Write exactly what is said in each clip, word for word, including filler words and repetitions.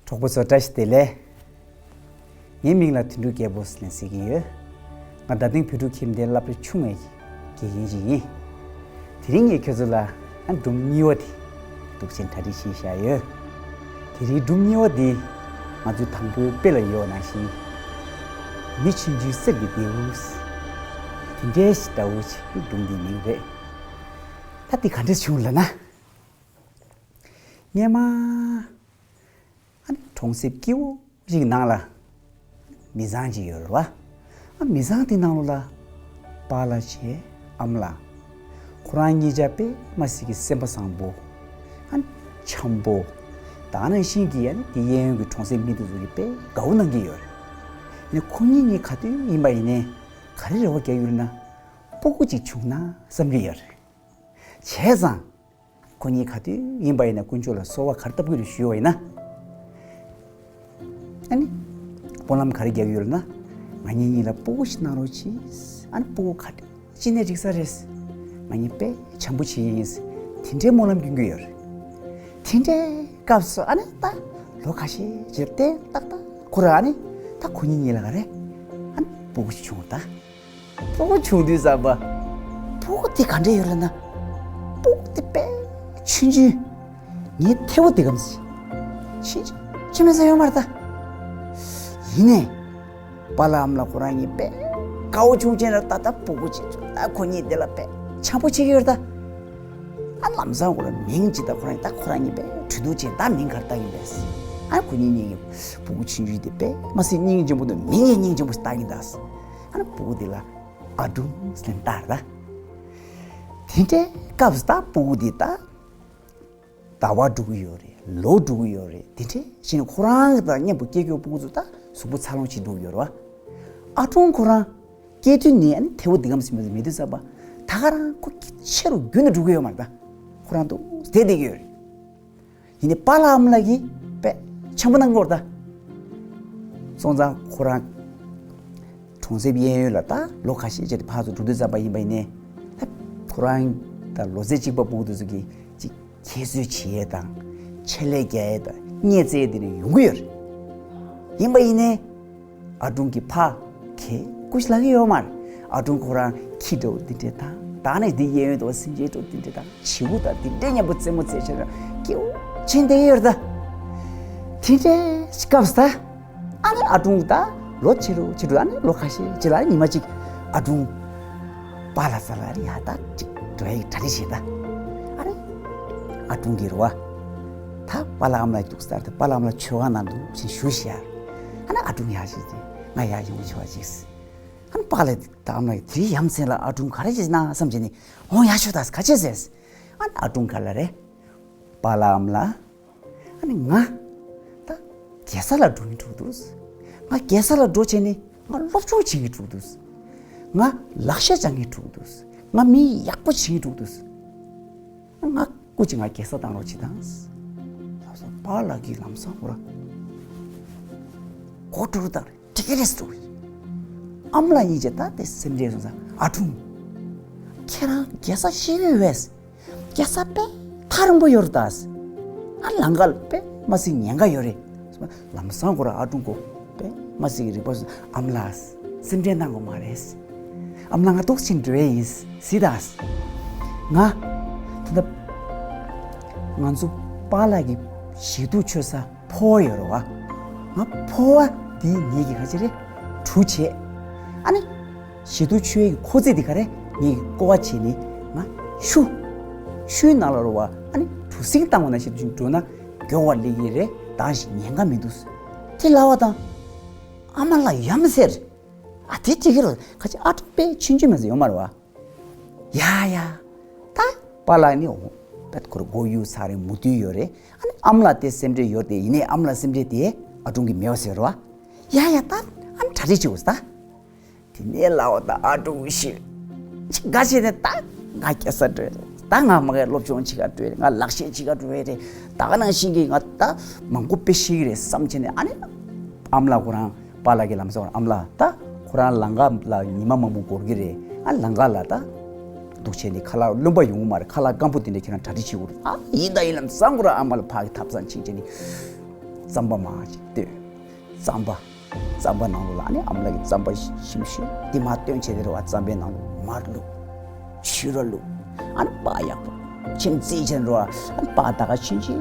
གྲོགས་པོ་ཚོ་བཀྲ་ཤིས་བདེ་ལེགས། ངའི་མིང་ལ་དོན་གྲུབ་རྒྱལ་པོ་ཟེར་ནས་ཟེར་གྱི་ཡོད། ང་རྡ་སྟེང་བོད་ཕྲུག་ཁྱིམ་སྡེའི་སློབ་གྲྭ་ཆུང་ངའི་དགེ་རྒན་ཅིག་ཡིན། དེ་རིང་ངས་ཁྱོད་ཚོ་ལ་ཨ་སྒྲུང་གཉིས་པ་དེ་འདུག་ཅན་གྲ་སྒྲིག་བྱས་བཞག་ཡོད། དེ་རིང་སྒྲུང་གཉིས་པ་འདི་ང་ཚོའི་དང་པོའི་དཔེ་ལ་ཡོད་ནང་བཞིན། མི་ཆུང་ཆུང་གསེར་གྱི་རྡེའུ། དེ་འདྲའི་ཞིག་འདྲ་བོ་ཅིག་སྒྲུང་འདིའི་མིང་རེད། ད་འདི་ག་འདྲས་བྱུང་ལབ་ན། སྔོན་མ། ཨ་ནི་གྲོང་གསེབ་སྐྱིད་པོ་ཞིག་ནང་ལ་མི་ཚང་ཅིག་ཡོད་རེད་བ། ཨ་མི་ཚང་དེ་ནང་ལོགས་ལ་པཱ་ལགས་བྱས་ཨ་མ་ལགས། ཁོ་རང་གཉིས་ཆ་དཔེ་མ་སྲིད་ཀྱི་སེམས་པ་བཟང་པོ། ཨ་ནི་འཆམ་པོ། ད་ནང་བཞིན་གྱི་ཨ་ནི་དེ་གཡས་གཡོན་གྱི་གྲོང་གསེབ་མི་དེ་ཚོ་གིས་དཔེ་དགའ་པོ་གནང་གི་ཡོད་རེད། ཨ་ནི་ཁོ་གཉིས་གཉིས་ག་དུས་ཡིན་པ་ཡིན་ནའི་ག་རེ་རེ་བ་རྒྱག་ཡོད་ན། སྤུ་གུ་ཅིག་བྱུང་ན་བསམ་གྱི་ཡོད་རེད། བྱས་ཙང་། ཁོ་གཉིས་ག་དུས་ཡིན་པ་ཡིན་ན་དཀོན་མཆོག་ལ་གསོལ་བ་ག་རེ་བཏབ་ཀྱི་རེད་ཞུས་པ་ཡིན་ན། ཨ་ནི། སྨོན་ལམ་ག་རེ་རྒྱག་གི་ཡོད་ལབ་ན། ང་གཉིས་གཉིས་ལ་སྤུ་གུ་ཞིག་གནང་རོགས་གྱིས། ཨ་ནི་སྤུ་གུ་ག་རེ་ཅི་ནས་འགྲིག་ས་རེད། ང་གཉིས་དཔེ་འཆམ་པོ་བྱེད་ཀྱི་ཡིན། དེ་འདྲའི་སྨོན་ལམ་སྐྱོན་གྱི་ཡོད་རེད། དེ་འདྲའི་སྐབས་སུ་ཨ་ནི་ད་ལོ་ཁ་ཤས་རྗེས་ཏན་ཏག་ཏག་ཁོ་རང་ཨ་ནི་ད་ཁོ་གཉིས་གཉིས་ལ་ག་རེ་ཨ་ནི་སྤུ་གུ་ཞིག་བྱུང་ད། སྤུ་གུ་བྱུང་དུས་ཙམ་པ། སྤུ་གུ་དེ་ག་འདྲས་ཡོད་ལབ་ན། སྤུ་གུ་དེ་དཔེ་ཆུང་ཆུང་། ངའི་ཐལ་བ་དེ་གམ་ཞིག་ཆུང་ཆུང་ཆུང་མེད་ས་ཡོད་མ་རེད་ད། ཡིན་ནའི། པཱ་ལགས་ཨ་མ་ལགས་ཁོ་རང་གཉིས་དཔེ་དགའ་པོ་བྱུང་ཅན་ར་ད་ལྟ་སྤུ་གུ་ཅིག་བྱུང་ད་ཁོ་གཉིས་དེ་ལ་དཔེ་འཆམ་པོ་བྱེད་ཀྱི་ཡོད་རེད་ད། ཨ་ལམ་སང་ཁོ་རང་མིང་ཅིག་ད་ཁོ་རང་ད་ཁོ་རང་གཉིས་དཔེ་གྲོས་བསྡུར་བྱས་ད་མིང་ག་རེ་བཏགས་ཡིན་པས། ཨ་ཁོ་གཉིས་གཉིས་ཀྱི་སྤུ་གུ་ཆུང་ཆུང་དེ་དཔེ་མ་སྲིད་སྙིང་རྗེ་པོ་འདུག་མིང་ཡང་སྙིང་རྗེ་པོ་ཞིག་བཏགས་ཡིན་ད། ཨ་ནི་སྤུ་གུ་དེ་ལ་ཨ་སྒྲུང་ཟེར་ནས་བཏགས་རེད་ད། དེ་འདྲའི་སྐབས་སུ་ད་སྤུ་གུ་དེ་ད་ཟླ་བ་འགྲོ་གི་ཡོད་རེད། ལོ་འགྲོ་གི་ཡོད་རེད། དེ་འདྲའི་བཞིན་ཁོ་རང་གི་དང་མཉམ་དུ་སྐྱེས་ཡོད་སྤུ་གུ་ཚོ་ད་གཟུགས་པོ་འཚར་ལོངས་བྱེད་འགྲོ་གི་ཡོད་རེད་བ། ཨ་སྒྲུང་ཁོ་རང་སྐྱེས་དུས་ནས་ཨ་ནི་ཐལ་བ་འདི་གམ་ཟིན་པ་མེད་དུས་ཙམ་པ། ད་ག་རང་ཁོ་ཆེ་རུ་རྒྱུན་དུ་འགྲོ་གི་ཡོད་མ་རེད་ད། ཁོ་རང་འདུག་བསྡད་བསྡད་ཀྱི་ཡོད་རེད། ཡིན་ནའི་པཱ་ལགས་ཨ་མ་ལགས་ཀྱིས་དཔེ་འཆམ་པོ་གནང་གི་ཡོད་རེད་ད། སོང་ཙང་ཁོ་རང་གྲོང་གསེབ་གཡས་གཡོན་ལ་ད་ལོ་ཁ་ཤས་ཅིག་ཕར་ཚུར་འགྲོ་དུས་ཙམ་པ་ཡིན་པ་ཡིན་ནའི། ད་ཁོ་རང་ད་ལོ་ཚད་གཅིག་པ་སྤུ་གུ་དེ་ཚོ་གིས་ཅིག་ཁྱད་གསོད་བྱེད་ཡས་དང་། ཆེད་ལས་རྒྱག་ཡས་དང་། བརྙས་བཙལ་ཡས་དེ་འདྲ་ཡོང་གི་ཡོད་རེད། ཡིན་པ་ཡིན་ནའི། ཨ་སྒྲུང་གི་ཕ་གི་སྐུ་ཞིག་ལབ་ཀྱི་ཡོད་མ་རེད། ཨ་སྒྲུང་ཁོ་རང་ཁྱི་འདྲ་བོ་འདི་འདྲས་དང་། ད་ནི་འདི་གཡས་གཡོན་དུ་སེམས་ཅན་འདྲ་བོ་འདི་འདྲས་དང་། བྱིའུ་དང་འདི་འདྲས་མཉམ་པོ་རྩེད་མོ་རྩེ་བྱས་ན་སྐྱིད་པོ་བྱས་བསྡད་ཀྱི་ཡོད་རེད་ད། དེ་འདྲའི་སྐབས་སུ་ད། ཨ་ནི་ཨ་སྒྲུང་ད་ལོ་ཆེ་རུ་ཆེ་རུ་ཨ་ནི་ལོ་ཁ་ཤས་ཅིག་ལ་ཨ་ནི་ཉི་མ་གཅིག་ཨ་སྒྲུང་པཱ་ལགས་རྩ་ལ་ཨ་ནི་ཡར་ད་ཅིག་འགྲོ་ཡས་ཀྱི་གྲ་སྒྲིག་བྱས་ད། ཨ་ནི་ཨ་སྒྲུང་གི་རེད་བ། ད་པཱ་ལགས་ཨ་མ་ལགས་འདུག་ས་ད་པཱ་ལགས་ཨ་མ་ལགས་མཆོད་ཁང་ནང་འདུག་ཅེས་ཞུ་བཞག་ཨ་ནི་ཨ་སྒྲུང་ཡར་བཞེངས་ཏེ་ང་ཡར་ཡོང་ཆོག་ཅིག་ཨ་ནི་པཱ་ལགས་ད་ཨ་མ་ལགས་དེའི་ཡ་མཚན་ལ་ཨ་སྒྲུང་ག་རེ་བྱས་ན་བསམ་བྱས་ནས་འོང་ཡར་ཤོག་ད་ག་བྱས་ཟེར། ཨ་ནི་ཨ་སྒྲུང་ག་ལ་རེད། པཱ་ལགས་ཨ་མ་ལགས། ཨ་ནི་ང་ད་རྒྱལ་ས་ལ་འགྲོ་གི་འགྲོ་འདུག་ང་རྒྱལ་ས་ལ་འགྲོ་བྱས་ནས་ང་སློབ་སྦྱོང་བྱེད་ཀྱི་འགྲོ་འདུག་ང་ལག་ཤེས་སྦྱང་གི་འགྲོ་འདུག་ང་མི་ཡག་པོ་བྱེད་ཀྱི་འགྲོ་འདུག་ང་སྐུ་མཁྱེན་ང་རྒྱལ་ས་བཏང་རོགས་བྱེད་དང་། ལགས་སོ། པཱ་ལགས་ཀྱིས་ལམ་སང་ཁོ་རང་མགོ་དཀྲུག་བཏང་རེད། འགྲིག་གི་རེད་ཟེར། ཨ་མ་ལགས་གཉིས་ཀྱིས་ད་དེ་སེམས་ཁྲལ་སོང་ཙང་ཨ་སྒྲུང་། ཁྱེད་རང་རྒྱལ་ས་ཤེས་ཀྱི་ཡོད་པས། རྒྱལ་ས་དཔེ་ཐག་རིང་པོ་ཡོད་རེད་ད། ཨ་ལམ་ཁ་དཔེ་མ་སྲིད་ཉེན་ཁ་ཡོད་རེད། ལམ་སང་ཁོ་རང་ཨ་སྒྲུང་ཁོ་དཔེ་མ་སྲིད་ཀྱི་རིག་པ་སོང་ཨ་མ་ལགས་སེམས་ཁྲལ་གནང་དགོས་མ་རེད། ཨ་མ་ལགས་ང་ཏོག་ཙམ་འགྲོ་ཡས་ཡིན་ཟེར་ད། ང་ད་ལྟ་ང་ཚོ་པཱ་ལགས་ཀྱི་ཞེ་སྡུག་མཆོད་ས་ཕོར་བ་ཡོད་རེད་བ། ང་ཕོར་བ་འདི་ངེད་ཀྱི་ག་ཅི་རེད་གྲུ་བྱས། ཨ་ནི། ཞེ་སྡུག་མཆོད་ཡས་ཀྱི་ཁོ་ཚེས་འདི་ག་རེ་ངེད་ཀྱི་ཀོ་བ་བྱས་ནས་ང་ཆུ། ཆུའི་ནང་ལ་རོ་བ་ཨ་ནི་གྲུ་གཟིངས་བཏང་བ་ན་ཞེ་སྡུག་འགྲོ་ན་མགྱོགས་པ་སླེབས་ཀྱི་རེད་ད་ཞེས་ཉེན་ཁ་མི་འདུག་དེ་ལབ་པ་དང་། ཨ་མ་ལགས་ཡ་མ་ཟེར། ཨ་དེ་ཅི་གི་རོ་ཁ་ཅིག་ཨ་ཁྲུག་པས་ཆུན་ཆུན་མ་ཟེར་ཡོད་མ་རེད་བ། ཡ་ཡ། ད་པཱ་ལགས་ནི་འོ། པད་ཁོར་མགོ་གཡུག་ཚར་རེད་མུ་མཐུད་ཡོད་རེད། ཨ་ནི་ཨ་མ་ལགས་དེ་སེམས་ཁྲལ་ཡོད་དེ་ཡིན་ནའི་ཨ་མ་ལགས་སེམས་ཁྲལ་དེ་ཨ་སྒྲུང་གི་མེད་པ་ཟེར་རོ། ཡ་ཡ་ད་ཨ་ནི་གྲ་སྒྲིག་བྱེད་དགོས་ད། དེ་ནས་ལའོ་ད་ཨ་སྒྲུང་ཤི། ཅི་དགའ་བྱས་ནས་ད་ང་རྒྱལ་ས་འགྲོ་རེད། ད་ང་མ་གའི་སློབ་སྦྱོང་བྱེད་ག་འགྲོ་རེད། ང་ལག་ཤེས་བྱེད་ག་འགྲོ་རེད། ད་ག་ནང་བཞིན་གྱི་ང་ད་མང་པོ་དཔེ་ཤེས་ཀྱི་རེད་བསམ་བྱས་ནས་ཨ་ནི་ཨ་མ་ལགས་ཁོ་རང་། པཱ་ལགས་ཀྱིས་ལམ་སང་ཨ་མ་ལགས་ད་ཁོ་རང་ལམ་ཁ་ལ་ཉི་མ་མང་པོ་འགོར་གྱི་རེད། ཨ་ལམ་ཁ་ལ་ད་འདུག་བྱས་ནས་ཁ་ལག་རློན་པ་ཡོང་གི་མ་རེད། ཁ་ལག་སྐམ་པོ་དེ་འདྲ་ཁྱེད་རང་གྲ་སྒྲིག་བྱེད་དགོས་རེད། ཨ་ཡིན་ད་ཡིན་ལམ་སང་ཁོ་རང་ཨ་མ་ལགས་ཕར་གྱི་ཐབ་ཚང་ཕྱིན་བྱས་ནས་ རྩམ་པ་མར་ཅིག་བཏོན། རྩམ་པ། རྩམ་པ་ནང་ལོགས་ལ་ཨ་ནི་ཨ་མ་ལགས་ཀྱིས་རྩམ་པ་ཞིམ་ཤོས་དེ་མར་བཏོན་བྱས་དེ་རེད་བ། རྩམ་པའི་ནང་ལོགས་མར་བླུགས། ཞུ་ར་བླུགས། ཨ་ནི་པགས་ཡག་པོ་ཁྱིམ་རྩིས་བྱས་རེད་བ། ཨ་ནི་པགས་ད་ག་ཆུན་ཆུན་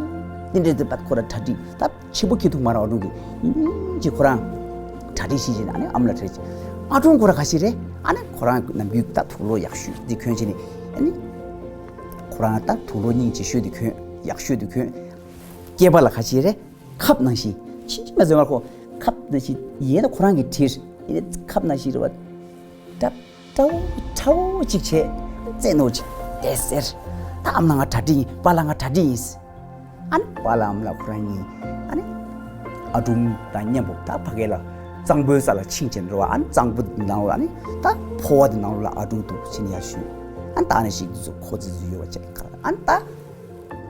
དེ་འདྲ་དེ་པད་ཁོ་ར་གྲ་སྒྲིག་ད་ཆེན་པོ་ཁྱི་ཐུག་མ་ར། ཨ་ཀྲུང་གིས་ཉིན་གཅིག་ཁོ་རང་གྲ་སྒྲིག་བྱས་བྱས་ཨ་ནི་ཨ་མ་ལགས་གྲ་སྒྲིག་ཨ་ཀྲུང་ཁོ་ར་ག་ཞིག་རེད། ཨ་ནི་ཁོ་རང་ནམ་རྒྱུན་ད་དུག་ལོག་ཡག་ཤོས་དེ་གོན་བྱས་ནས་ཨ་ནི་ཁོ་རང་ད་དུག་ལོག་སྙིང་རྗེ་ཤོས་དེ་གོན། ཡག་ཤོས་དེ་གོན། སྐེད་པ་ལ་ག་ཞིག་རེད། ཁབ་ནང་བཞིན། ཕྱིན་ཅི་མ་ཟེར་བར་ཁོ་ཁབ་ནང་བཞིན་ཡིན་ན་ཁོ་རང་གིས་བྲིས། ཡིན་ན་ཁབ་ནང་བཞིན་རེད་བ། ཁྲ་ཁྲ་བོ་ཁྲ་བོ་གཅིག་བྱས། རྩེ་ནོར་གཅིག་དེ་ཟེར། ད་ཨ་མ་ལགས་ང་གྲ་སྒྲིག་ཡིན། པཱ་ལགས་ང་གྲ་སྒྲིག་ཡིན། ཨ་ནི་པཱ་ལགས་ཨ་མ་ལགས་ཁོ་རང་གཉིས་ཨ་ནི་ཨ་ཀྲུང་དང་མཉམ་པོ་ད་ཕ་གི་ལ་གཙང་པོའི་ས་ལ་ཕྱིན་བྱས་རེད་བ། ཨ་ནི་གཙང་པོ་འདི་ནང་ལོགས་ལ་ཨ་ནི་ད་ཕོ་བ་འདི་ནང་ལོགས་ལ་ཨ་ཀྲུང་འདུག་ཕྱིན་ཡར་ཞུས། ཨ་ནི་ད་ཨ་ནི་ཞིག་འདུག་ཁོ་ཙི་ཙི་ཡོད་པ་བྱས་ཁ་ཨ་ནི་ད།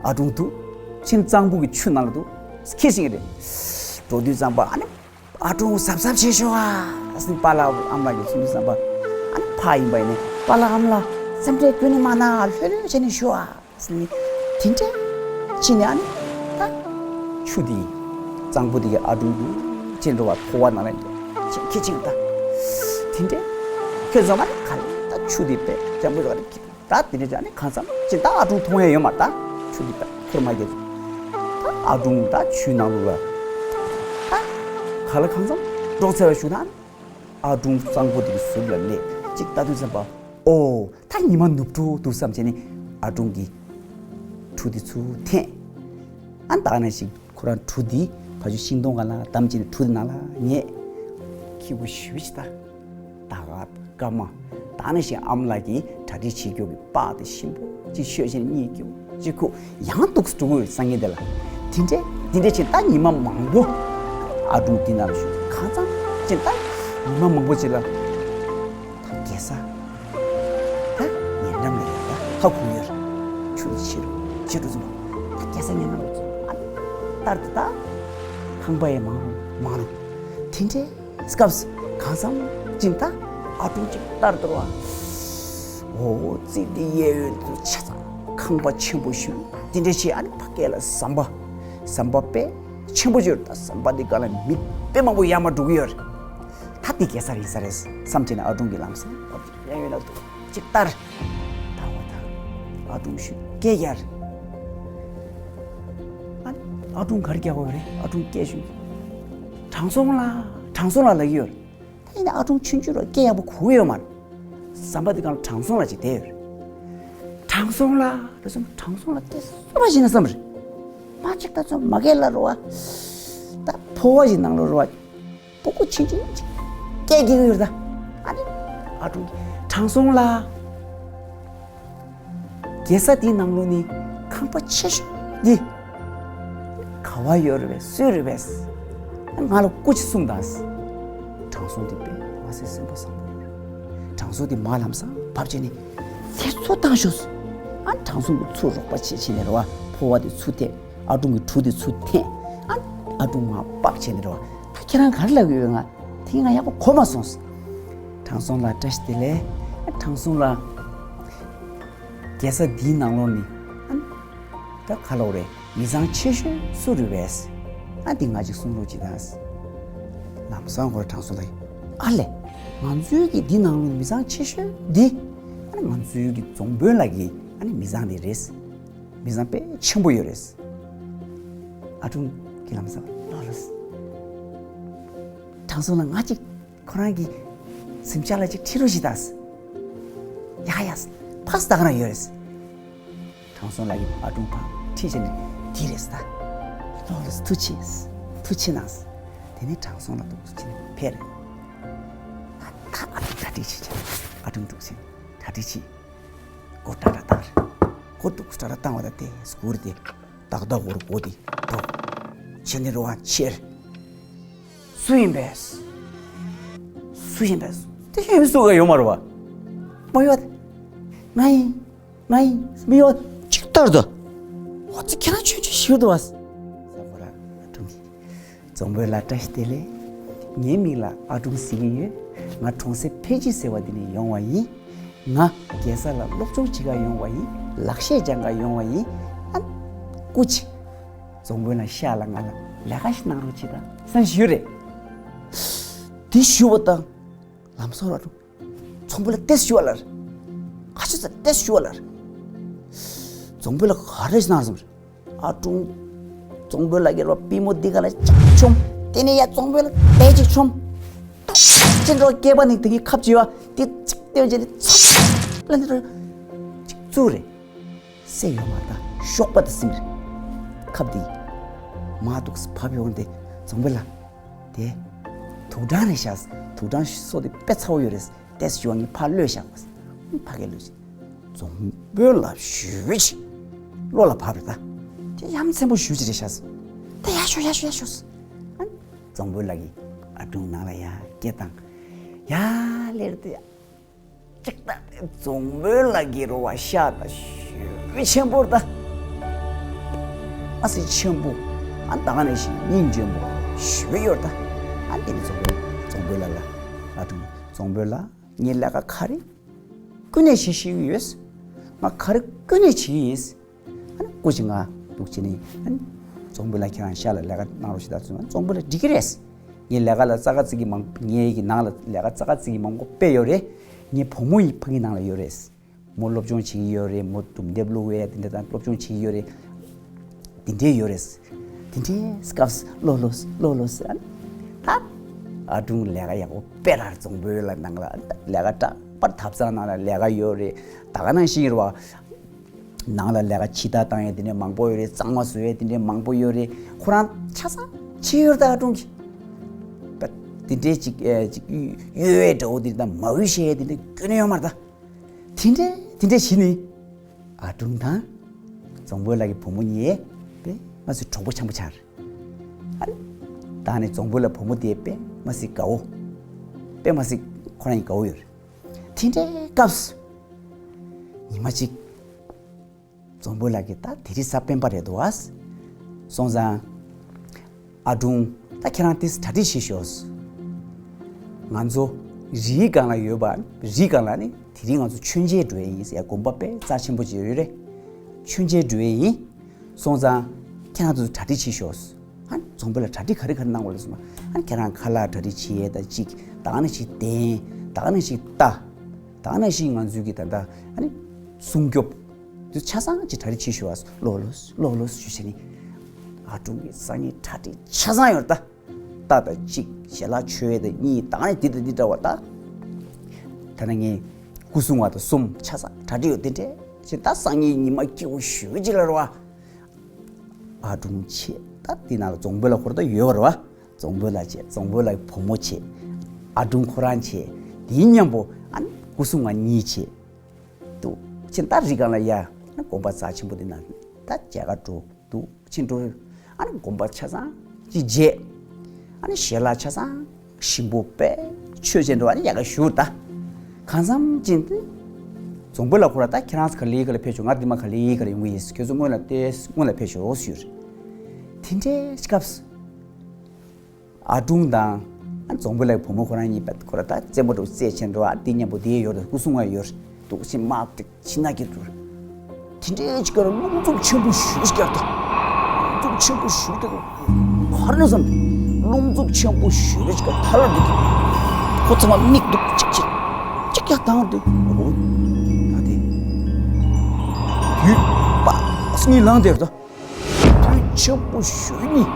ཨ་ཀྲུང་དུ། ཁྱིམ་གཙང་པོ་གི་ཆུ་ནང་ལ་དུ། ཁྱེར་ཞིག་རེད། འགྲོ་དུས་ཙམ་པ་ཨ་ནི། ཨ་ཀྲུང་གཟབ་གཟབ་བྱེད་ཤོག་ཨ། ཨ་སི་པཱ་ལགས་ཨ་མ་ལགས་ཀྱིས་གསུང་དུས་ཙམ་པ། ཨ་ནི་ཕ་ཡིན་པ་ཡིན་ནས་པཱ་ལགས་ཨ་མ་ལགས་སེམས་ཁྲལ་ཁྱོན་ནས་མ་གནང་། ལྷོད་ལྷོད་བྱས་ནས་ཤོག་ཨ། ཨ་སི་ནི། དེ་འདྲས། ཕྱིན་ནས་ཨ་ནི། ད། ཆུ་དེ། གཙང་པོ་དེ་གི་ཨ་ཀྲུང་དུ། ཁྱེར་འགྲོ་བ་ཕོ་བ་ནང་ལ་འདུག་ཁྱེར་ཁྱེར་ཕྱིན་ད། དེ་འདྲས། ཁྱོད་ཚང་མ་ནི་ག་ལ་ད་ཆུ་དེ་པས་ལྗང་པོ་རེད། ད་དེ་འདྲ་བྱས་ནས་གང་འཚམ་ཅིག་ད་ཨ་ཀྲུང་མཐོང་ཡ་ཡོད་མ་རེད། ད་ཆུ་འདི་ད་ཁུར་མ་རྒྱག་ཅིག་ད་ཨ་ཀྲུང་ད་ཆུའི་ནང་ལོགས་ལ་ད་ག་ལ་གང་འཚམ་འགྲོ་ཚར་བའི་གཞུག་ན་ཨ་ཀྲུང་གཙང་པོ་དེ་གི་ཟུར་ལ་སླེབས་ཅིག་ལྟ་དུས་ཙམ་པ། ཨོ་ད་ཉི་མ་ནུབ་འགྲོ་འདུག་བསམ་བྱས་ནས་ཨ་ཀྲུང་གིས་གྲུ་དེ་ཚུར་འཐེན། ཨ་ད་ནས་ཞིག་ཁོ་རང་གྲུ་འདི་ཕ་ཆུ་ཤིང་སྡོང་སྒང་ལ་བསྡམས་བྱས་ནས་གྲུ་དེ་ནང་ལ་ཉལ། ཁྱི་གུ་ཞུ་ཅིག་ད། ད་ག་སྐར་མ། ད་ནི་ཞིག་ཨ་མ་ལགས་ཀྱིས་གྲ་སྒྲིག་བྱེད་རྒྱུ་གི་པགས་དེ་ཞིམ་པོ་ཅིག་བཤོས་བྱས་གཉིད་སྐྱོ་ཅིག་ཁུག་ཡང་འདུག་སེ་འགྲོ་གི་ཡོད་སང་ཉིན་དེ་ལ། དེ་འདྲས་དེ་འདྲས་བྱས་ད་ཉི་མ་མང་པོ། ཨ་ཀྲུང་དེ་ནང་ལ་བཞུགས་གང་འཚམ་བྱས་ད་ཉི་མ་མང་པོ་ཅིག་ལ། ད་རྒྱལ་ས། ད་ཉེ་འགྲམ་ལ་ཡོད་ད་ཧ་གོ་ཡོད་རེད། ཆུ་དེ་ཕྱི་རུ་ཕྱི་རུ་ཙམ་པ་ད་རྒྱལ་ས་ཉེ་འགྲམ་ལ་ཙམ་ཨ་ལྟར་དུ་ད་ཁང་པ་ཡང་མང་རུང་མང་རུང་དེ་འདྲས། སྐབས་གང་འཚམ་ཅིག་ད་ཨ་ཀྲུང་ཅིག་ལྟར་དོར་བ། འོ་རྩིབ་དེ་གཡས་གཡོན་དུ་ཆ་ཚང་ཁང་པ་ཆེན་པོ་ཞིག་དེ་འདྲ་ཞིག་ཨ་ནི་ཕ་སྐད་ལ་ཟམ་པ། ཟམ་པ་དཔེ་ཆེན་པོ་ཞིག་ཡོད་རེད། ད་ཟམ་པ་དེ་སྒང་ལ་མི་དཔེ་མང་པོ་ཡར་མར་འགྲོ་གི་ཡོད་རེད། ད་དེ་རྒྱལ་ས་རེད་ས་རེད་བསམ་བྱས་ནས་ཨ་ཀྲུང་གིས་ལམ་སེང་གཡས་གཡོན་ལ་འདུག་ཅིག་ལྟར། ད་འོ་ད་ཨ་ཀྲུང་ཞིག་སྐད་རྒྱག་རེད། ཨ་ཨ་ཀྲུང་ག་རེ་རྒྱག་དགོས་རེད། ཨ་ཀྲུང་སྐད་ཞིག་དྲང་སྲོང་ལ་དྲང་སྲོང་ལ་ལབ་ཀྱི་ཡོད་རེད། ད་ཡིན་ན་ཨ་ཀྲུང་ཆུང་ཆུང་ར་སྐད་ཡག་པོ་གོ་གི་ཡོད་མ་རེད། ཟམ་པ་དེ་སྒང་ལ་དྲང་སྲོང་ལ་ཅིག་བསྡད་ཡོད་རེད། དྲང་སྲོང་ལ་རེད་སོང་དྲང་སྲོང་ལ་སྐད་སོ་ར་བྱས་ན་བསམ་རེད། མ་ཅིག་ད་ཚོ་མ་སྐད་ལ་རོ་བ། ད་ཕོ་བ་ཞིག་ནང་ལ་རོ་བ། སྤུ་གུ་ཆུང་ཆུང་ཅིག་སྐད་རྒྱག་གི་ཡོད་རེད་ད། ཨ་ནི་ཨ་ཀྲུང་གིས་དྲང་སྲོང་ལ། རྒྱལ་ས་འདིའི་ནང་ལོགས་ནི་ཁང་པ་ཆེ་ཤོས་འདི་ག་བ་ཡོད་རེད་པས། སུའི་རེད་པས། ང་ལ་སྐུ་མཁྱེན་གསུངས་དང་། དྲང་སྲོང་འདི་དཔེ་མ་སྲིད་སེམས་པ་བཟང་པོ་ཡོད་རེད། དྲང་སྲོང་འདི་མར་ལམ་སང་བབས་བྱས་ནས་ལྷས་ཚུར་བཏང་ཤོག་ཨ་དྲང་སྲོང་གིས་ཚུར་རོགས་པ་བྱེད་བྱས་ནས་རེད་བ། ཕོ་བ་དེ་ཚུར་འཐེན། ཨ་ཀྲུང་གི་གྲུ་དེ་ཚུར་འཐེན། ཨ་ཨ་ཀྲུང་མར་སྤགས་བྱས་ནས་རེད་བ། ད་ཁྱེད་རང་ག་རེ་ལབ་ཀྱི་ཡོད། ང་དེ་ང་ཡག་པོ་གོ་མ་སོང་། དྲང་སྲོང་ལགས་བཀྲ་ཤིས་བདེ་ལེགས། དྲང་སྲོང་ལགས། རྒྱལ་ས་འདིའི་ནང་ལོགས་ནི་ཨ་ནི་ད་ག་ལབ་རེད། མི་ཚང་ཆེ་ཤོས་སུ་རེད་པས། ཨ་འདི་ང་ཅིག་གསུང་རོགས་གྱིས་དང་། ལམ་སང་ཁོ་ར་དྲང་སྲོང་ལགས་ཨ་ལས། ང་ཚོའི་གི་འདི་ནང་ལོགས་མི་ཚང་ཆེ་ཤོས་འདི་ཨ་ནི་ང་ཚོའི་གི་རྫོང་དཔོན་ལགས་ཀྱི་ཨ་ནི་མི་ཚང་དེ་རེད། མི་ཚང་དཔེ་ཆེན་པོ་ཡོད་རེད། ཨ་ཀྲུང་གིས་ལམ་སང་ལོ་ལོས། དྲང་སྲོང་ལགས་ང་ཅིག་ཁོ་རང་གི་གཟིམ་ཤག་ལ་ཅིག་ཁྲིད་རོགས་ཞིག་དང་། ཡ་ཡ། ཕ་སི་ད་ག་རང་ཡོད་རེད། དྲང་སྲོང་ལགས་ཀྱིས་ཨ་ཀྲུང་ཕར་ཁྲིད་བྱས་ནས་འདི་རེད་ད། ལོ་ལོས་ཐུགས་རྗེ་ཆེ། ཐུགས་རྗེ་ཆེ་གནང་། དེ་ནས་དྲང་སྲོང་ལགས་འདུག་སེ་ཕྱིན་ནས་ཕེབས་རེད། ད་ཨ་ཀྲུང་གྲ་སྒྲིག་བྱེད་ཅིག་ཨ་ཀྲུང་འདུག་སེ་གྲ་སྒྲིག་བྱེད། སྒོ་ཏྲ་ཏྲ་བཏང་རེད། སྒོ་འདུག་སེ་ཏྲ་ཏྲ་བཏང་བ་ད་དེ་སྒུར་དེ། ཏག་ཏག་འོར་གོ་དེ་ཏོ། ཆེ་ནི་རུ་བ་ཆེར། སུ་ཡིན་པས། སུ་ཡིན་པས། དེ་ཡིན་སུ་ག་ཡོད་མ་རུ་བ། མ་ཡོད། ང་ཡིན། ང་ཡིན། མི་ཡོད། ཅིག་ལྟར་དུ། ཨོ་ཙི་ཁྱེད་རང་ཆོས་ཆོས་ཞིག་འདུག་བ། ས་ཁོ་ར་ཀྲུང་གི། རྫོང་དཔོན་ལགས་བཀྲ་ཤིས་བདེ་ལེགས། ངའི་མིང་ལ་ཨ་ཀྲུང་ཟེར་གྱི་ཡོད། ང་གྲོང་གསེབ་ཕལ་ཆེར་ཟེར་བ་འདི་ནས་ཡོང་བ་ཡིན། ང་རྒྱལ་ས་ལ་སློབ་སྦྱོང་བྱེད་ག་ཡོང་བ་ཡིན། ལག་ཤེས་སྦྱང་ག་ཡོང་བ་ཡིན། ཨ། སྐུ་མཁྱེན། རྫོང་དཔོན་ལགས་ཤག་ལ་ང་ལ་ལས་ཀ་ཞིག་གནང་རོགས་བྱེད་དང་བསམ་ཞུས་རེད། དེ་ཞུ་བ་དང་། ལམ་སང་ར་འགྲོ། རྫོང་དཔོན་ལགས་ཏེས་ཞུ་བ་ལ། ཁ་ཆུ་ཚ་ཏེས་ཞུ་བ་ལ། རྫོང་དཔོན་ལགས་ག་རེ་ཞིག་གནང་སོང་རེད། ཨ་ཀྲུང་། རྫོང་དཔོན་ལགས་ཀྱི་རོ་པི་མོ་འདི་ག་ལ་ཅག་ཆོམ། དེ་ནས་ཡ་རྫོང་དཔོན་ལགས་དེ་ཅིག་ཆོམ། ཅི་འགྲོ་སྐྱེས་པ་ནི་དེ་གི་ཁབ་ཅི་བ་དེ་ཅིག་ཏེ་ཅི་ནི་ཚ། ལ་ནི་རོ། ཅིག་བཙུགས་རེད། སེ་ཡོད་མ་ད་ཤོག་པ་དང་སིམ་རེད། ཁབ་དེ། མ་འདུག་བབས་ཡོང་དེ་རྫོང་དཔོན་ལགས། དེ། དུག་སྦྲང་རེད་ཤག་དུག་སྦྲང་སོ་དེ་དཔེ་ཚ་བོ་ཡོད་རེད། ཏེས་ཞུ་བ་ངས་ཕར་གློད་བཞག་པ། ཕ་གིར་གློད་ཅིག་རྫོང་དཔོན་ལགས་ཞུས་ཅིག་བློ་ལ་བབས་རེད་ད། དེ་ཡ་མཚན་པོ་ཞུས་ཅིག་རེད་ཤག་ད་ཡར་ཤོག་ཡར་ཤོག་ཡར་ཤོག་ཨ་ནི་རྫོང་དཔོན་ལགས་ཀྱིས་ཨ་ཀྲུང་ནང་ལ་ཡར་སྐད་བཏང་། ཡར་སླེབས་དེ། ཅིག་ད་རྫོང་དཔོན་ལགས་ཀྱི་རོ་བ་ཤག་ད་ཞུ་ཆེན་པོ་རེད་ད། ཨ་སི་ཆེན་པོ། ཨ་ད་ག་ནས་ཤིག་སྙིང་རྗེ་མོ་ཞུ་ཡོད་ད། ཨ་དེ་ནི་རྫོང་དཔོན་རྫོང་དཔོན་ལགས་ལ། ཨ་ཀྲུང་། རྫོང་དཔོན་ལགས་ངའི་ལས་ཀ་ག་རེ། ཀུན་ནས་བྱེད་ཤེས་ཀྱི་ཡོད། ང་ག་རེ་ཀུན་ནས་བྱེད་ཀྱི་ཡིན། ཨ་ནི་སྐུ་མཁྱེན་ང་འདུག་བྱས་ནས་ཨ་ནི་རྫོང་དཔོན་ལགས་ཁྱེད་རང་ཤག་ལ་ལས་ཀ་གནང་རོགས་ཞེས་ད་ཚུལ་རྫོང་དཔོན་ལགས་འགྲིག་གི་རེད། ངའི་ལས་ཀ་ལ་ཙག་ཙིག་གི་མང་ངའི་གི་ནང་ལ་ལས་ཀ་ཙག་ཙིག་གི་མང་པོ་དཔེ་ཡོད་རེད། ངའི་བུ་མོ་ཡི་ཕ་གི་ནང་ལ་ཡོད་རེད། མོ་སློབ་སྦྱོང་བྱེད་ཀྱི་ཡོད་རེད། མོ་དུམ་དེབ་ཀློག་ཡས་དེ་འདྲ་དང་སློབ་སྦྱོང་བྱེད་ཀྱི་ཡོད་རེད། དེ་འདྲའི་ཡོད་རེད། དེ་འདྲའི་སྐབས་སུ་ལོ་ལོ་ལོ་ལོ་ཟེར་ཨ་ནི། ད་ཨ་ཀྲུང་ལས་ཀ་ཡག་པོ་དཔེ་ར་རྫོང་དཔོན་ལགས་ནང་ལ་ལས་ཀ་འདྲ་པར་ཐབ་ཚང་ནང་ལ་ལས་ཀ་ཡོད་རེད། ད་ག་ནང་བཞིན་རེད་བ། ནང་ལ་ལས་ཀ་ཕྱི་ལྟ་བཏང་ཡས་དེ་འདྲའི་མང་པོ་ཡོད་རེད། གཙང་མ་བཟོ་ཡས་དེ་འདྲའི་མང་པོ་ཡོད་རེད། ཁོ་རང་ཆ་ཚང་བྱེད་ཡོད་རེད་ད་ཨ་ཀྲུང་གིས། ད་དེ་འདྲའི་ཅིག་ཨེ་ཅིག་གཡོ་ཡས་འདྲ་བོ་དེ་དང་མ་འོས་བཤད་ཡས་དེ་འདྲའི་སྐྱོན་ཡོད་མ་རེད་ད། དེ་འདྲའི་དེ་འདྲའི་བྱས་ནས་ཨ་ཀྲུང་དང་རྫོང་དཔོན་ལགས་ཀྱི་བུ་མོ་གཉིས་དཔེ་མ་སྲིད་གྲོགས་པོ་འཆམ་པོ་ཆགས་རེད། ཨ་ནི་ད་ནི་རྫོང་དཔོན་ལགས་བུ་མོ་དེ་དཔེ་མ་སྲིད་དགའ་བོ། དཔེ་མ་སྲིད་ཁོ་རང་གཉིས་དགའ་བོ་ཡོད་རེད། དེ་འདྲའི་སྐབས་སུ་ཉི་མ་གཅིག་རྫོང་དཔོན་ལགས་ཀྱིས་ད་དེ་རིང་གཟའ་སྤེན་པ་རེད་འདུག་ཨ། སོང་ཙང་། ཨ་ཀྲུང་། ད་ཁྱེད་རང་དེ་གྲ་སྒྲིག་བྱེད་ཤོག་ང་ཚོ་རིའི་སྒང་ལ་ཡོད་པ། རིའི་སྒང་ལ་ནི་དེ་རིང་ང་ཚོ་མཆོད་མཇལ་འགྲོ་ཡས་ཡིན་ཟེར་དགོན་པ་དཔེ་རྩ་ཆེན་པོ་ཅིག་ཡོད་རེད། མཆོད་མཇལ་འགྲོ་ཡས་ཡིན། སོང་ཙང་ཁྱེད་རང་ཚོ་གྲ་སྒྲིག་བྱེད་ཤོག་ཨ་ནི་རྫོང་དཔོན་ལགས་གྲ་སྒྲིག་ག་རེ་ག་རེ་གནང་དགོས་ལབ་སོང་། ཨ་ནི་ཁྱེད་རང་ཁ་ལག་གྲ་སྒྲིག་བྱེད་ཡས་ད་ཅིག་ད་ག་ནང་བཞིན་གདན། ད་ག་ནང་བཞིན་ལྟ། ད་ག་ནང་བཞིན་ང་ཚོའི་གི་ད་ལྟ་ཨ་ནི་སྲུང་སྐྱོབ། དེ་ཆ་ཚང་ཅིག་གྲ་སྒྲིག་བྱེད་ཤོག་ཨ་ལོ་ལོ་ལོ་ལོ་ཞུ་བྱས་ནས། ཨ་ཀྲུང་གིས་སང་ཉིན་གྲ་སྒྲིག་ཆ་ཚང་ཡོད་རེད་ད། རྟ་དང་གཅིག་ཞལ་ལག་མཆོད་ཡས་དང་གཉིས་ད་ག་ནང་འདི་དང་འདི་འདྲ་བ་ད། ད་ནང་ངས་སྐུ་སྲུང་བ་དང་གསུམ་ཆ་ཚང་གྲ་སྒྲིག་ཡོད་དེ་འདྲས་ཅིག་ད་སང་ཉིན་ཉི་མ་སྐྱིད་པོ་ཞུ་ཅིག་ལ་རེད་བ། ཨ་ཀྲུང་བྱས། ད་དེ་ནང་ལ་རྫོང་དཔོན་ལགས་ཁོ་རང་ད་ཡོད་པ་རེད་བ། རྫོང་དཔོན་ལགས་བྱས། རྫོང་དཔོན་ལགས་བུ་མོ་བྱས། ཨ་ཀྲུང་ཁོ་རང་བྱས། དེའི་མཉམ་པོ་ཨ་ནི་སྐུ་སྲུང་བ་གཉིས་བྱས། འདུག་ཕྱིན་ད་རི་སྒང་ལ་ཡ། ཨ་ནི་དགོན་པ་རྩ་ཆེན་པོ་དེ་ནང་ད་མཇལ་ཁ་འགྲོ་འདུག་ཕྱིན་འགྲོ། ཨ་ནི་དགོན་པ་ཆ་ཚང་ཅིག་མཇལ། ཨ་ནི་ཞལ་ལག་ཆ་ཚང་ཞིམ་པོ་དཔེ་མཆོད་བྱས་འགྲོ། ཨ་ནི་ཡ་ག་བཞུགས་ད། གང་འཚམ་ཅིག་འདི། རྫོང་དཔོན་ལགས་ཁོ་ར་ད་ཁྱེད་རང་ཚོ་ག་ལེ་ག་ལ་ཕེབས་ཤོག་ང་འདི་མ་ག་ལེ་ག་ལ་ཡོང་གི་ཡིན། ཁྱོད་ཚོ་སྔོན་ལ་ཏེ་སྔོན་ལ་ཕེབས་ཤོག་ཞུས། དེ་འདྲའི་སྐབས་སུ། ཨ་ཀྲུང་དང་། ཨ་རྫོང་དཔོན་ལགས་བུ་མོ་ཁོ་རང་གཉིས་པད་ཁོ་ར་ད་རྩེད་མོ་འགྲོ་རྩེད་ཆེན་འགྲོ་ཨ་འདི་མཉམ་པོ་དེ་ཡོད་རེད། སྐུ་སྲུང་བ་ཡོད་རེད། འདུག་ཕྱིན་དམག་འཁྲུག་ཕྱི་ན་སྐྱིད་འགྲོ་རེད། དེ་འདྲའི་ཅིག་ཀར་རླུང་འཚུབ་ཆེན་པོ་ཞེ་ཅིག་ཀར་ད། རླུང་འཚུབ་ཆེན་པོ་ཞེ་ཅིག་ཀར་ཧར་ནས་བསམ། རླུང་འཚུབ་ཆེན་པོ་ཞེ་ཅིག་ཀར་ཐ་ལ་འདི་ཁོ་ཚང་མ་མིག་འདུག་ཅིག་ཅིག་ཅིག་ཡ་དང་འདི་འོ་ད་དེ་དུས་པ་སྙིང་ལངས་དེར་ད། དུས་ཆེན་པོ་ཞེ་གཉིས།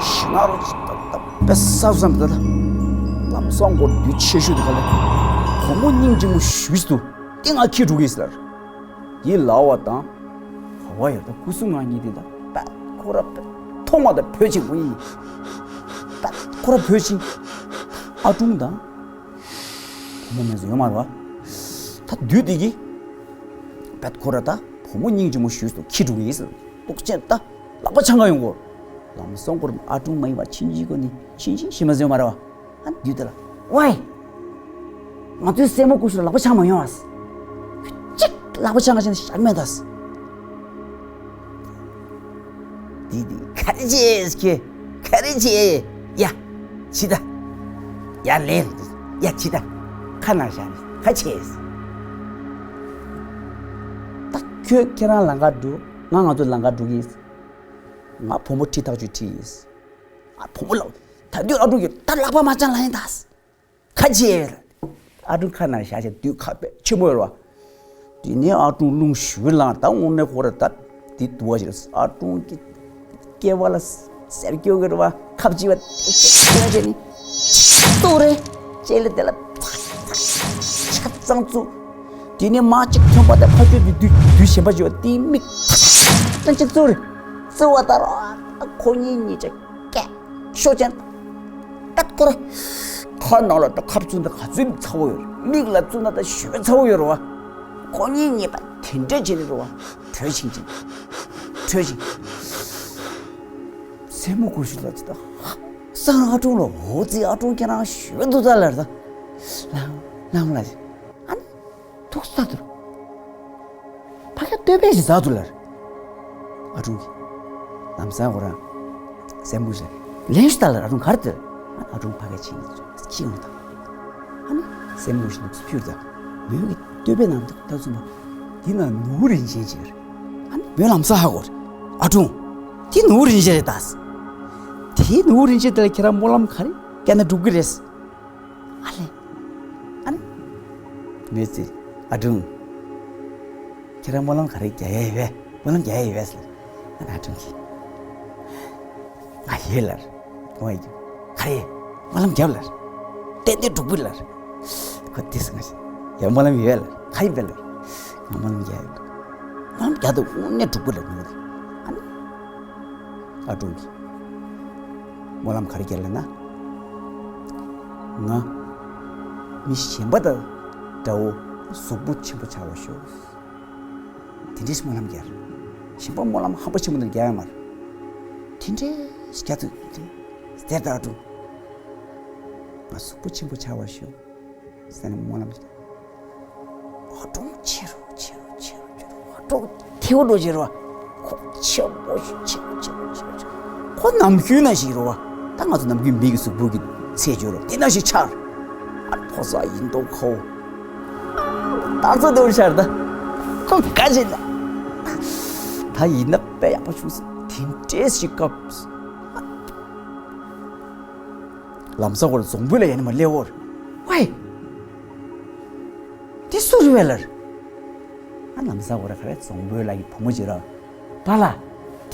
ཞིང་ནག་རོ་ཅིག་ད་ད་པེ་ས་བསམ་ད་ད། ལམ་སང་སྐོར་དུས་ཆེ་ཤོས་དེ་ག་ལ། བུ་མོ་སྙིང་རྗེ་མོ་ཞེ་ཅིག་འདུག་དེ་ང་ཁྱེར་འགྲོ་གི་ཡིན་ཟེར། ཡིད་ལ་བ་དང་། བ་བ་ཡོད་ད་སྐུ་སྲུང་ང་གཉིས་དེ་ད་པད་ཁོ་ར་པད་ཐོག་མ་ད་བོད་ཆེན་པོ་ཡིན། པད་ཁོ་ར་བོད་ཆེན། ཨ་ཀྲུང་དང་། བུ་མོ་མེད་ཟེར་ཡོད་མ་རེད་བ། ད་དུས་དེ་གི། པད་ཁོ་ར་ད་བུ་མོ་སྙིང་རྗེ་མོ་ཞེ་ཅིག་ཁྱེར་འགྲོ་གི་ཡིན་ཟེར། ཏོག་ཅན་ད་ལག་པ་འཆང་ག་ཡོང་གོ། ལམ་སང་སྐོར་ཨ་ཀྲུང་མ་ཡིན་པ་ཕྱིན་ཅི་གོ་ནི་ཕྱིན་ཅི་ཤི་མ་ཟེར་ཡོད་མ་རེད་བ། ཨ་དུས་དེ་ལ་ཝའི། ང་ཚོའི་སྲས་མོ་སྐུ་ཞབས་ལག་པ་འཆང་མ་ཡོང་ཨ། ཅིག་ལག་པ་འཆང་ག་ཕྱིན་ན་ཞག་མེད་ད། དེ་དེ་ག་རེ་བྱེད་ཀྱི་ག་རེ་བྱེད། ཡ། ཕྱི་ད། ཡ་ལེན། ཡ་ཕྱི་ད། ཁ་ནང་བཞག་ནས་ཁ་ཆེས། ད་ཁྱོད་ཁྱེད་རང་ལམ་ཁ་འགྲོ། ང་ང་ཚོ་ལམ་ཁ་འགྲོ་གི་ཡིན། ང་བུ་མོ་ཁྲིད་ཐག་ཆོད་ཁྲིད་ཡིན། ཨ་བུ་མོ་ལགས། ད་དུས་ཨ་ཀྲུང་གིས་ད་ལག་པ་མ་འཆང་ལབ་ཡིན་ད། ཁ་ཆེ། ཨ་ཀྲུང་ཁ་ནང་བཞག་བྱས་དུས་ཁ་དཔེ་ཆེན་པོ་ཡོད་རེད་བ། དེ་ནས་ཨ་ཀྲུང་རླུང་ཞུ་ལངས། ད་དངོས་གནས་ཁོ་ར་ད་དེ་དུ་བ་ཞིག་རེད། ཨ་ཀྲུང་གི་སྐེད་པ་ལ་གཟེར་སྐྱོ་གི་རེད་བ། ཁབ་ཅིག་བ་དེ་ཤེས་བྱས་ནི་ཏོ་རེ་ཅེ་ལེ་དེ་ལ་ཆ་ཚང་བཙུགས། དེ་ནས་མ་གཅིག་ཐོན་པ་དང་ཕ་ཆོས་དེ་དུས་དུས་གཞན་པ་ཞིག་བ་དེའི་མིག་ཏོ་གཅིག་བཙུགས་རེད། བཙུགས་བ་ད་ར་ཁོ་གཉིས་གཉིས་ཆ་སྐད་ཤོག་ཅན། ད་ཁོ་ར་ཁ་ནང་ལ་ད་ཁབ་བཙུགས་ན་ག་ཚོད་ཚ་བོ་ཡོད་རེད། མིག་ལ་བཙུགས་ན་ད་ཞོད་ཚ་བོ་ཡོད་རེད་བ། ཁོ་གཉིས་གཉིས་པ་དེ་འདྲ་བྱས་ནས་རེད་བ། བྲོས་ཤིང་ཅིང་། བྲོས་ཤིང་། སྲས་མོ་གོ་ཤུལ་ལ་ཅི་ད་ཧ་སང་ཨ་ཀྲུང་ལ་འོ་ཙི་ཨ་ཀྲུང་ཁྱེད་རང་ཞོད་འདུག་ད་ལར་ད། ལམ་ལམ་ལ་ཅི། ཨ་ནི། ཐུག་ས་དུ། ཕ་ག་སྟོད་པས་ཞིག་ཟ་དུ་ལར། ཨ་ཀྲུང་གིས། ལམ་སང་ཁོ་རང་། སྲས་མོ་ཞིག་ལ། ལན་ཞུ་ད་ལར་ཨ་ཀྲུང་གར་དུ། ཨ་ཀྲུང་ཕ་ག་ཕྱིན་ནས་ཁྱི་ཡོང་ད། ཨ་ནི། སྲས་མོ་ཞིག་ལུགས་སུ་ཕུར་ད། མོས་ཀྱི་སྟོད་པའི་ནང་དུ་ད་ཚུམ་པ། འདི་ན་ནུ་བོ་རིན་ཆེན་ཅིག་ཡོད་རེད། ཨ་ནི་མོས་ལམ་སང་ཧ་གོ་རེད། ཨ་ཀྲུང་། དེ་ནུ་བོ་རིན་ཆེན་རེད་ད། དེ་ནུ་བོ་རིན་ཆེན་དེ་ལ་ཁྱེད་རང་སྨོན་ལམ་ག་རེ་བརྒྱབ་ན་འགྲུབ་ཀྱི་རེད། ཨ་ལེ། ཨ་ནི། མོས་ཙི། ཨ་ཀྲུང་། ཁྱེད་རང་སྨོན་ལམ་ག་རེ་རྒྱག་ཡས་ཡོད་པས། སྨོན་ལམ་རྒྱག་ཡས་ཡོད་པས་ཟེར། ཨ་ནི་ཨ་ཀྲུང་གིས། ང་ཡོད་ལར། ངོ་ཡི། ག་རེ། སྨོན་ལམ་རྒྱབ་ལར། ཏན་ཏན་འགྲུབ་ཀྱི་ལར། ཁོ་དེ་སོང་ཞིག་ཡ་སྨོན་ལམ་ཡོད་ལར། ག་ཡིན་པས་ལར། ང་སྨོན་ལམ་རྒྱག་ཡོད། སྨོན་ལམ་རྒྱག་དུས་དངོས་གནས་འགྲུབ་ཀྱི་ལར་མི་ལ། ཨ་ནི། ཨ་ཀྲུང་གིས། སྨོན་ལམ་ག་རེ་བརྒྱབ་ལབ་ན། ང་། མི་གཞན་པ་དང་འདྲ་བོ་གཟུགས་པོ་ཆེན་པོ་ཆགས་པར་ཤོག་དེ་འདྲའི་སྨོན་ལམ་བརྒྱབ། གཞན་པ་སྨོན་ལམ་ཧམ་པ་ཆེན་པོ་འདི་རྒྱག་ཡ་མ་རེད། དེ་འདྲའི་རྒྱ་མཚོ་དེ་ཟེར་ད་ཨ་ཀྲུང་། ང་གཟུགས་པོ་ཆེན་པོ་ཆགས་པར་ཤོག་ཟེར་ནས་སྨོན་ལམ་བརྒྱབ། ཨ་ཀྲུང་ཆེ་རུ་ཆེ་རུ་ཆེ་རུ་ཆེ་རུ་ཨ་ཀྲུང་ཐེའུ་འགྲོ་ཆེ་རུ་བ། ཁོ་ཆེན་པོ་ཞིག་ཆེ་རུ་ཆེ་རུ་ཆེ་རུ་ཆེ་རུ། ཁོ་ནམ་རྒྱུན་ནང་བཞིན་རུ་བ། ད་ང་ཚོ་ནམ་རྒྱུན་མི་གི་གཟུགས་པོ་གི་ཚད་བརྗོད་རུ་དེ་ནང་བཞིན་ཆགས། ཨ་ཕོ་གསར་ཡིན་མདོག་ཁ་པོ། ད་ཚོ་དེ་འདྲ་ཆགས་རེད་ད། ཁོ་དགའ་བྱེད་ན། ད་ཡིན་ན་དཔེ་ཡག་པོ་བྱུང་སོང་། དེ་འདྲས་ཞིག་སྐབས། ལམ་སང་ཁོ་ར་རྫོང་དཔོན་ལ་ཡ་ནི་མ་སླེབས་འོར། ཝའི། དེ་སུ་རེད་བས་ལར། ཨ་ལམ་སང་ཁོ་ར་ག་རེ་རྫོང་དཔོན་ལགས་ཀྱི་བུ་མོ་ཅིག་ར། པཱ་ལགས།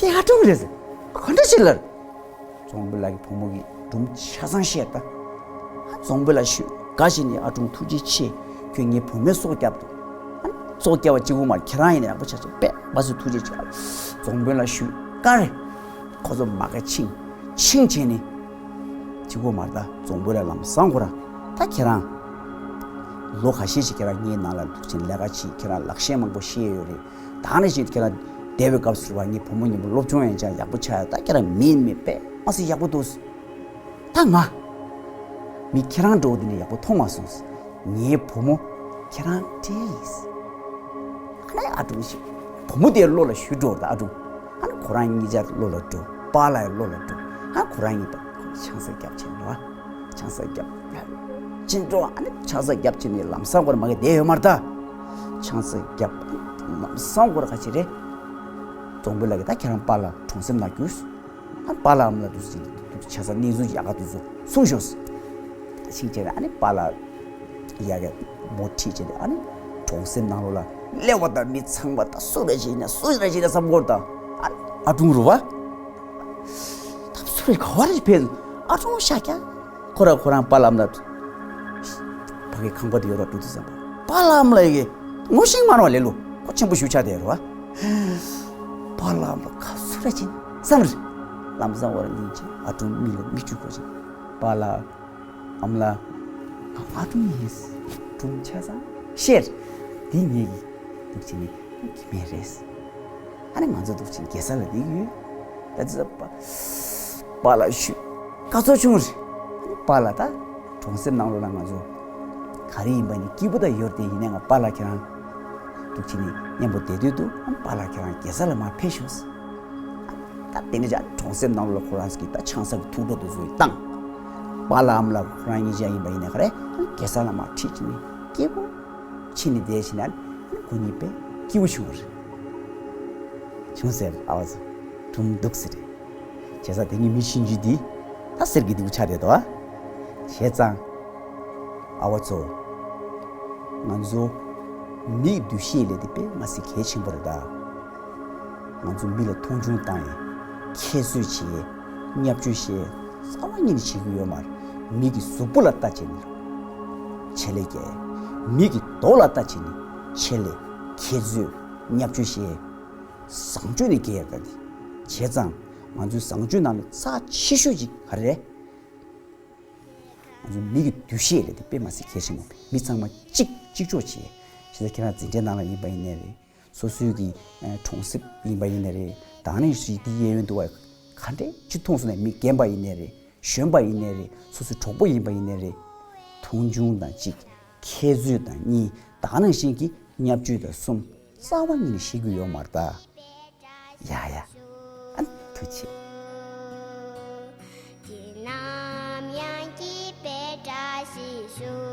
དེ་ཨ་ཀྲུང་རེད་ཟེར། ག་འདྲ་ཞིག་ལར། རྫོང་དཔོན་ལགས་ཀྱི་བུ་མོ་གིས་སྒྲུང་ཆ་ཚང་བཤད་ད། ཨ་རྫོང་དཔོན་ལགས་ཞུས། དགའ་བྱེད་ནི་ཨ་ཀྲུང་ཐུགས་རྗེ་ཆེ། ཁྱོད་ངའི་བུ་མོའི་སྲོག་བསྐྱབས་འདུག་ཨ་སྲོག་བསྐྱབས་པ་གཅིག་པུ་མ་རེད། ཁྱེད་རང་ཡིན་ན་ཡག་པོ་ཆགས་ཆགས་པས་མ་སུ་ཐུགས་རྗེ་ཆེ། རྫོང་དཔོན་ལགས་ཞུས། བཀའ་རེད། ཁོ་ཚོ་མ་ག་ཕྱིན། ཕྱིན་བྱས་ནི། གཅིག་པོ་མ་རེད་ད། རྫོང་དཔོན་ལགས་ལམ་སང་ཁོ་རང་། ད་ཁྱེད་རང་། ལོ་ཁ་ཤས་ཤིག་ཁྱེད་རང་ངའི་ནང་ལ་འདུག་ཕྱིན་ལས་ཀ་བྱེད། ཁྱེད་རང་ལག་ཤེས་མང་པོ་ཤེས་ཡོད་རེད། ད་ནས་བཞིན་ཁྱེད་རང་འདས་པའི་སྐབས་སུ་བ་ངའི་བུ་མོ་མཉམ་པོ་སློབ་སྦྱོང་ཡན་ཆད་ཡག་པོ་ཆགས་ཡོད། ད་ཁྱེད་རང་མིན་མི་དཔེ་མ་སྲིད་ཡག་པོ་འདུག་ད་ང་། མི་ཁྱེད་རང་འགྲོ་འདི་ནས་ཡག་པོ་མཐོང་མ་སོང་། ངའི་བུ་མོ་ཁྱེད་རང་འདྲ་ཡིན། ཨ་ནི་ཨ་ཀྲུང་ཞིག་བུ་མོ་དེ་བློ་ལ་ཞུགས་འགྲོ་ད་ཨ་ཀྲུང་། ཨ་ནི་ཁོ་རང་གཉིས་ཆར་བློ་ལ་འགྲོ། པཱ་ལགས་བློ་ལ་འགྲོ། ཨ་ཁོ་རང་གཉིས་པ་ཆང་ས་རྒྱབ་ཆེན་འགྲོ། ཨ་ཆང་ས་རྒྱབ་ཆེན་འགྲོ། ཨ་ནི་ཆང་ས་རྒྱབ་ཆེན་ནི་ལམ་སང་བར་མ་གི་བསྡད་ཡོད་མ་རེད་ད། ཆང་ས་རྒྱབ་ལམ་སང་བར་ག་ཅི་རེད། རྫོང་དཔོན་ལགས་ཀྱིས་ད་ཁྱེད་རང་པཱ་ལགས་གྲོང་གསེབ་ནང་རྒྱུགས། ཨ་པཱ་ལགས་ཨ་མ་ལགས་འདུག་ཟེར་འདུག་ཆ་ས་གནས་ཚུལ་ཡག་ག་འདུག་ཚོ་གསུངས་ཤོག་ཕྱིན་ཆད་ཨ་ནི་པཱ་ལགས་ཡ་གི་མོ་ཁྲིད་བྱས་ཏེ་ཨ་ནི་གྲོང་གསེབ་ནང་ལོགས་ལ་སླེབས་པ་དང་མི་ཚང་མ་ད་སུ་རེ་བྱས་ན་སུ་རེ་བྱས་ན་བསམ་གོ་ད། ཨ་ཨ་ཀྲུང་རུ་བ། ད་སུ་རེ་ག་བ་རེ་ཕེབས། ཨ་ཀྲུང་ཤ་རྒྱགས། ཁོ་ར་ཁོ་རང་པཱ་ལགས་ཨ་མ་ལགས་ཕ་གི་ཁང་པ་དེ་ཡོད་ར་འགྲོ་དུས་ཙམ་པ་པཱ་ལགས་ཨ་མ་ལགས་ཡ་གི་ངོ་ཤེས་མ་རུང་བ་ལེ་ལོ་ཁོ་ཆེན་པོ་ཞུ་ཆ་དེ་རུ་བ། པཱ་ལགས་ཨ་མ་ལགས་ག་སུ་རེ་བྱས་ན་བསམ་རེ། ལམ་སང་བར་ཉིན་གཅིག་ཨ་ཀྲུང་མིག་ལ་མིག་ཆུ་འཁོར་བྱས། པཱ་ལགས་ཨ་མ་ལགས། ང་ཨ་ཀྲུང་ཡིན། ཀྲུང་ཆ་ཚང་ཤེར། འདི་ངེད་ཀྱི་འདུག་ཅིང་ནི་གི་མེད་རེད། ཨ་ནི་ང་ཚོ་འདུག་ཅིང་རྒྱལ་ས་ལ་བསྡད་ཀྱི་ཡོད། ད་ཅི་ཙམ་པ་པཱ་ལགས་ཞུ་དཀའ་ཚོར་བྱུང་རེད། ཨ་ནི་པཱ་ལགས་ད་གྲོང་གསེབ་ནང་ལོགས་ལ་ང་ཚོ་ག་རེ་ཡིན་པ་ནི་སྐྱིད་པོ་ད་ཡོད་དེ། ཡིན་ནའི་ང་པཱ་ལགས་ཁྱེད་རང་འདུག་ཅིང་ནི་མཉམ་པོ་བསྡད་སྡོད་འདུག་ཨ་ནི་པཱ་ལགས་ཁྱེད་རང་རྒྱལ་ས་ལ་མར་ཕེབས་ཤོག་ད་དེ་ནས་ཀྱང་གྲོང་གསེབ་ནང་ལ་ཁོ་རང་གི་ད་ཆང་ས་གི་ཐུགས་སྤྲོ་དེ་ཚོ་བཏང་། པཱ་ལགས་ཨ་མ་ལགས་ཁོ་རང་གཉིས་ཀྱང་ཡིན་པ་ཡིན་ན་ག་རེ་རྒྱལ་ས་ལ་མར་ཁྲིད་ཀྱིན་ནི་སྐྱིད་པོ་ཕྱིན་ནི་བསྡད་ཕྱིན་ན་ཁོ་གཉིས་དཔེ་སྐྱིད་པོ་བྱུང་བ་རེད། བྱུང་ཟེར་ཨ་བ་ཚོ་གྲུམ་འདུག་ཟེར་རེད། བྱས་ཙང་དེ་གཉིས་མི་ཕྱིན་ཅི་དེ་ད་གསེར་གྱི་ལྡེ་གུ་ཆགས་བསྡད་དོ། བྱས་ཙང་ཨ་བ་ཚོ། ང་ཚོ་མིའི་འདུ་ཤེས་ལས་དེ་དཔེ་མ་སྲིད་གལ་ཆེན་པོ་རེད་ད། ང་ཚོ་མི་ལ་མཐོང་ཆུང་བཏང་ཡས། ཁྱད་གསོད་བྱེད་ཡས། བརྙས་བཅོས་བྱེད་ཡས། རྩ་བ་ཉིད་ནས་བྱེད་ཀྱི་ཡོད་མ་རེད། མི་གི་གཟུགས་པོ་ལ་ལྟ་བྱས་ནས་ཆེད་ལས་རྒྱག་ཡས། མི་གི་མདོག་ལ་ལྟ་བྱས་ནས་ཆེད་ལས་ཁྱད་གསོད་བརྙས་བཅོས་བྱེད་ཡས། བཟང་སྤྱོད་ནས་རྒྱལ་ཡོད་ད་འདི། བྱས་ཙང་ང་ཚོའི་བཟང་སྤྱོད་ནང་ནས་རྩ་ཆེ་ཤོས་ཅིག་ག་རེ་རེད། ང་ཚོ་མི་གི་འདུ་ཤེས་རེད་དེ་དཔེ་མ་སྲིད་གལ་ཆེན་པོ། མི་ཚང་མ་གཅིག་གཅིག་ལྕོགས་བྱེད། ཞེ་ས་ཁྱེད་རང་འཛིན་གྲྭའི་ནང་ལ་ཡིན་པ་ཡིན་ནའི་རེད། སོ་སོའི་གི་ཨ་གྲོང་གསེབ་ཡིན་པ་ཡིན་ནའི་རེད། ད་ནས་ཞིག་འདི་གཡས་གཡོན་དུ་བ་ག་འདྲས་ཅིག་མཐོང་སོང་ནས་མི་རྒན་པ་ཡིན་ནའི་རེད། གཞོན་པ་ཡིན་ནའི་རེད། སོ་སོའི་གྲོགས་པོ་ཡིན་པ་ཡིན་ནའི་རེད། མཐོང་ཆུང་དང་གཅིག་ཁྱད་གསོད་དང་གཉིས། ད་ནང་བཞིན་གྱི་བརྙས་བཅོས་དང་གསུམ། རྩ་བ་ཉིད་ནས་ཤེས་ཀྱི་ཡོད་མ་རེད་ད། ཡ་ཡ། ཨ་ཐུགས་རྗེ་ཆེ།